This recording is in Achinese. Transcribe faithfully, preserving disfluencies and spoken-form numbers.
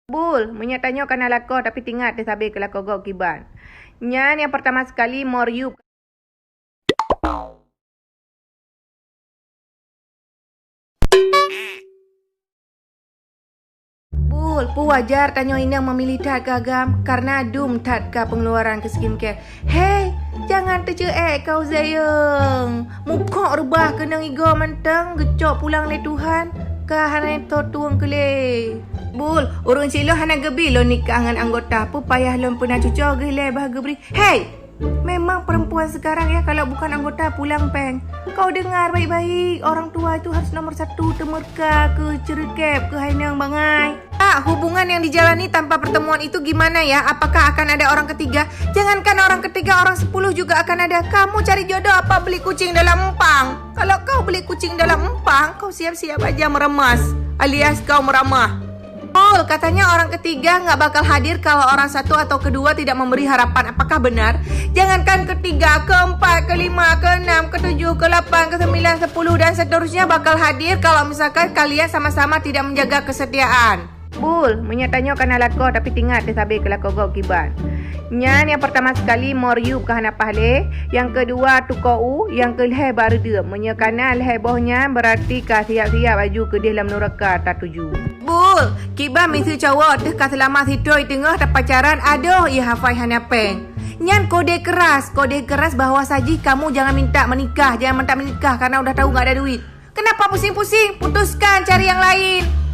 Bul, meunyoe tanyoe kana lakoe tapi teuingat teuh sabe keu lakoe gob kiban. Nyan nyang peurtama sekali mo riup. Bul, peue wajar tanyoe inong meumilih that keu agam karena dum that ka peungeluaran keu skincare. Hei, jangan teuceuek kau Zayong. Mukhok reubah keunong igoe mantong geucok pulang lé Tuhan, ka hana tho tueng keu lé. Bul, ureueng silôn hana geubi lôn nikah ngon anggota, peue payah lôn peuna cuco geuh lé bah geubri. Hei, memang perempuan sekarang ya kalau bukan anggota pulang péng. Kau dengar baik-baik, orang tua itu harus nomor satu, teumurka keu ceurikép keu hai nang bangai. Ah, hubungan yang dijalani tanpa pertemuan itu gimana ya? Apakah akan ada orang ketiga? Jangankan orang ketiga, orang sepuluh juga akan ada. Kamu cari jodoh apa beli kucing dalam empang? Kalau kau beli kucing dalam empang, kau siap-siap aja meremas alias kau meramah. Betul, katanya orang ketiga nggak bakal hadir kalau orang satu atau kedua tidak memberi harapan. Apakah benar? Jangankan ketiga, keempat, kelima, keenam, ketujuh, kelapan, kesembilan, sepuluh, dan seterusnya bakal hadir kalau misalkan kalian sama-sama tidak menjaga kesetiaan. Bul, meunyoe tanyoe kana lakoe tapi teuingat teuh sabe keu lakoe gob kiban. Nyan nyang peurtama sekali mo riup ka hana paih lé, nyang keudua tukoe u, nyang keulhée bak reudeuep. Meunyoe kana lhée boh nyan, beurati ka siap-siap aju keudeh lam nuraka tatuju. Bul, kiban miseue cowok teuh ka seulama sithroe teungoh tapacaran, adoh, ie hafai hana péng. Nyan kode keras, kode keras bahwa sajih kamu jangan minta menikah, jangan minta menikah karena udah tahu nggak ada duit. Kenapa pusing-pusing? Putuskan cari yang lain.